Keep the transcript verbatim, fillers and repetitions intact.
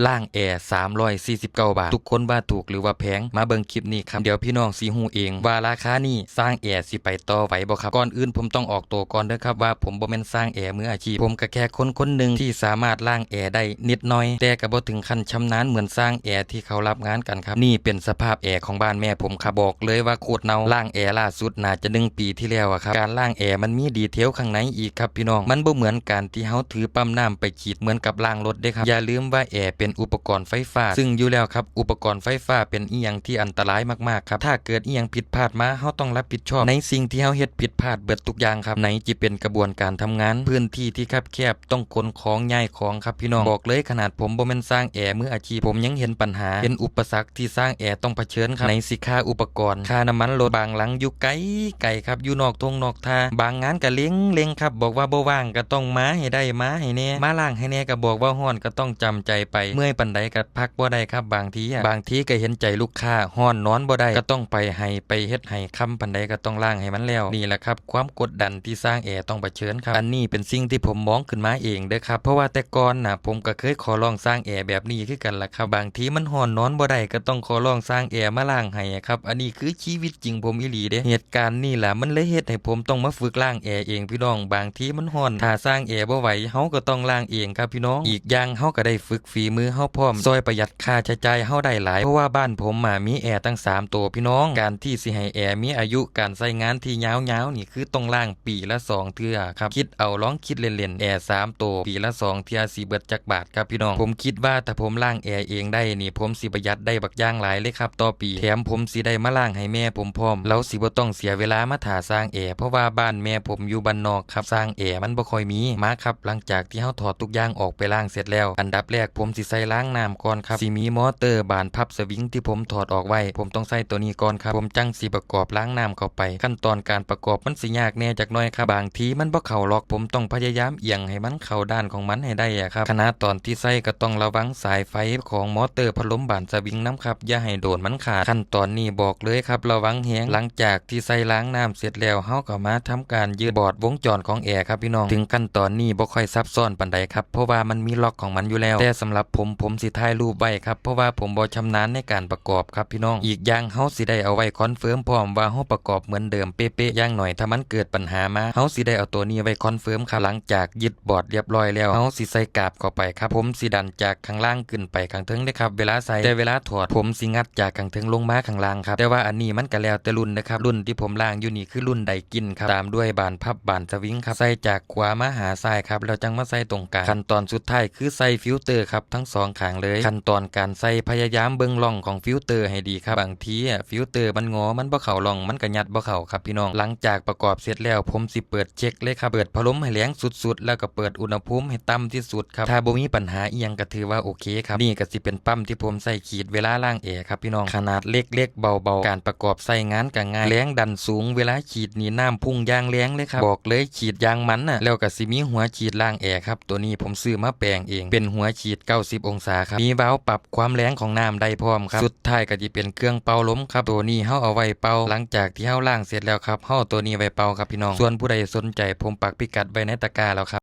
ล้างแอร์ สามร้อยสี่สิบเก้าบาท ทุกคนว่าถูกหรือว่าแพง มาเบิ่งคลิปนี้ครับ เดี๋ยวพี่น้องสิฮู้เองว่าราคานี้ช่างแอร์สิไปต่อไหวบ่ครับ ก่อนอื่นผมต้องออกตัวก่อนเด้อครับว่าผมบ่แม่นช่างแอร์มืออาชีพ ผมก็แค่คนคนหนึ่งที่สามารถล้างแอร์ได้นิดหน่อย แต่ก็บ่ถึงขั้นชำนาญเหมือนช่างแอร์ที่เขารับงานกันครับ นี่เป็นสภาพแอร์ของบ้านแม่ผมครับ บอกเลยว่าโคตรเน่า ล้างแอร์ล่าสุดน่าจะหนึ่งปีที่แล้วอะครับ การล้างแอร์มันมีดีเทลข้างในอีกครับพี่น้อง มันบ่เหมือนการที่เฮาถือปั๊มน้ำไป ขีดเหมือนกับล้างรถเด้ครับ อย่าลืมว่าแอร์เป็นอุปกรณ์ไฟฟ้า ซึ่งอยู่แล้วครับ อุปกรณ์ไฟฟ้าเป็นอีหยังที่อันตรายมากๆครับ ถ้าเกิดอีหยังผิดพลาดมา เฮาต้องรับผิดชอบในสิ่งที่เฮาเฮ็ดผิดพลาดเบิดทุกอย่างครับ ไหนจะเป็นกระบวนการทำงาน พื้นที่ที่คับแคบ ต้องขนของย้ายของครับพี่น้อง บอกเลยขนาดผมบ่แม่นช่างแอร์มืออาชีพ ผมยังเห็นปัญหา เห็นอุปสรรคที่ช่างแอร์ต้องเผชิญครับ ไหนสิค่าอุปกรณ์ ค่าน้ำมันรถ บางหลังอยู่ไกล ไกลครับ อยู่นอกท่งนอกท่า บางงานก็เร่งเร่งครับ บอกว่าบ่ว่างก็ต้องมาให้ได้ มาให้แน่ มาล้างให้แน่ ก็บอกว่าฮ้อนก็ต้องจำใจไป เมื่อยปานใดก็พักบ่ได้ครับ บางทีอะ บางทีก็เห็นใจลูกค้า ฮ้อนนอนบ่ได้ ก็ต้องไปให้ ไปเฮ็ดให้ ค่ำปานใดก็ต้องล้างให้มันแล้ว นี่แหละครับ ความกดดันที่ช่างแอร์ต้องเผชิญครับ อันนี้เป็นสิ่งที่ผมมองขึ้นมาเองเด้อครับ เพราะว่าแต่ก่อนน่ะ ผมก็เคยขอร้องช่างแอร์แบบนี้คือกันล่ะครับ บางทีมันฮ้อนนอนบ่ได้ ก็ต้องขอร้องช่างแอร์มาล้างให้อะครับ อันนี้คือชีวิตจริงผมอีหลีเด้ เหตุการณ์นี่ล่ะ มันเลยเฮ็ดให้ผมต้องมาฝึกล้างแอร์เองพี่น้อง บางทีมันฮ้อน ถ้าช่างแอร์บ่ไหว เฮาก็ต้องล้างเองครับพี่น้อง อีกอย่างเฮาก็ได้ฝึกฝีมือเฮาพร้อม ซอยประหยัดค่าใช้จ่ายเฮาได้หลาย เพราะว่าบ้านผมอะมีแอร์ตั้งสามตัวพี่น้อง การที่สิให้แอร์มีอายุการใช้งานที่ยาวๆนี่คือต้องล้างปีละสองเทื่อครับ คิดเอา ลองคิดเล่นๆ แอร์สามตัว ปีละสองเทื่อสิเบิดจักบาทครับพี่น้อง ผมคิดว่าถ้าผมล้างแอร์เองได้นี่ ผมสิประหยัดได้บักอย่างหลายเลยครับต่อปี แถมผมสิได้มาล้างให้แม่ผมพร้อม ลาวสิบ่ต้องเสียเวลามาถ่าช่างแอร์ เพราะว่าบ้านแม่ผมอยู่บ้านนอกครับ ช่างแอร์มันบ่ค่อยมี มาครับ หลังจากที่เฮาถอดทุกอย่างออกไปล้างเสร็จแล้ว อันดับแรกผมสิใส่รางน้ำก่อนครับ สิมีมอเตอร์บานพับสวิงที่ผมถอดออกไว้ ผมต้องใส่ตัวนี้ก่อนครับ ผมจั่งสิประกอบรางน้ำเข้าไป ขั้นตอนการประกอบมันสิยากแหน่จักหน่อยครับ บางทีมันบ่เข้าล็อก ผมต้องพยายามเอียงให้มันเข้าด้านของมันให้ได้อะครับ ขณะตอนที่ใส่ก็ต้องระวังสายไฟของมอเตอร์พัดลมบานสวิงนำครับ อย่าให้โดนมันขาด ขั้นตอนนี้บอกเลยครับ ระวังแฮง หลังจากที่ใส่รางน้ำเสร็จแล้ว เฮาก็มาทำการยืดบอร์ดวงจรของแอร์ครับพี่น้อง ถึงขั้นตอนนี้บ่ค่อยซับซ้อนปานใดครับ เพราะว่ามันมีล็อกของมันอยู่แล้ว แต่สำหรับผม ผมสิถ่ายรูปไว้ครับ เพราะว่าผมบ่ชำนาญในการประกอบครับพี่น้อง อีกอย่างเฮาสิได้เอาไว้คอนเฟิร์มพร้อมว่าเฮาประกอบเหมือนเดิมเป๊ะๆ อย่างน้อยถ้ามันเกิดปัญหามา เฮาสิได้เอาตัวนี้ไว้คอนเฟิร์มครับ หลังจากยืดบอร์ดเรียบร้อยแล้ว เฮาสิใส่กาบเข้าไปครับ ผมสิดันจากข้างล่างขึ้นไปข้างเทิงเด้อครับ เวลาใส่ แต่เวลาถอด ผมสิงัดจากข้างเทิงลงมาข้างล่างครับ แต่ว่าอันนี้มันก็แล้วแต่รุ่นนะครับ รุ่นที่ผมล้างอยู่นี่คือรุ่นไดกินครับ ตามด้วยบานพับบานสวิงครับ ใส่จากขวามาหาซ้ายครับ แล้วจั่งมาใส่ตรงกลาง ขั้นตอนสุดท้ายคือใส่ฟิลเตอร์ครับ ทั้งสองข้างเลย ขั้นตอนการใส่พยายามเบิ่งร่องของฟิลเตอร์ให้ดีครับ บางทีอะ ฟิลเตอร์มันงอ มันบ่เข้าร่อง มันก็ยัดบ่เข้าครับพี่น้อง หลังจากประกอบเสร็จแล้ว ผมสิเปิดเช็คเลยครับ เปิดพัดลมให้แรงสุดๆ แล้วก็เปิดอุณหภูมิให้ต่ำที่สุดครับ ถ้าบ่มีปัญหาอีหยังก็ถือว่าโอเคครับ นี่ก็สิเป็นปั๊มที่ผมใส่ขีดเวลาล้างแอร์ครับพี่น้อง ขนาดเล็กๆ เบาๆ การประกอบใช้งานก็ง่าย แรงดันสูง เวลาขีดนี่น้ำพุ่งอย่างแรงเลยครับ บอกเลยขีดอย่างมันน่ะ แล้วก็สิมีหัวขีดล้างแอร์ครับ ตัวนี้ผมซื้อมาแปลงเอง เป็นหัวขีดเก้าสิบองศาครับ มีวาล์วปรับความแรงของน้ำได้พร้อมครับ สุดท้ายก็สิเป็นเครื่องเป่าลมครับ ตัวนี้เฮาเอาไว้เป่า หลังจากที่เฮาล้างเสร็จแล้วครับ เฮาเอาตัวนี้ไว้เป่าครับพี่น้อง ส่วนผู้ใดสนใจ ผมปักพิกัดไว้ในตะกร้าแล้วครับ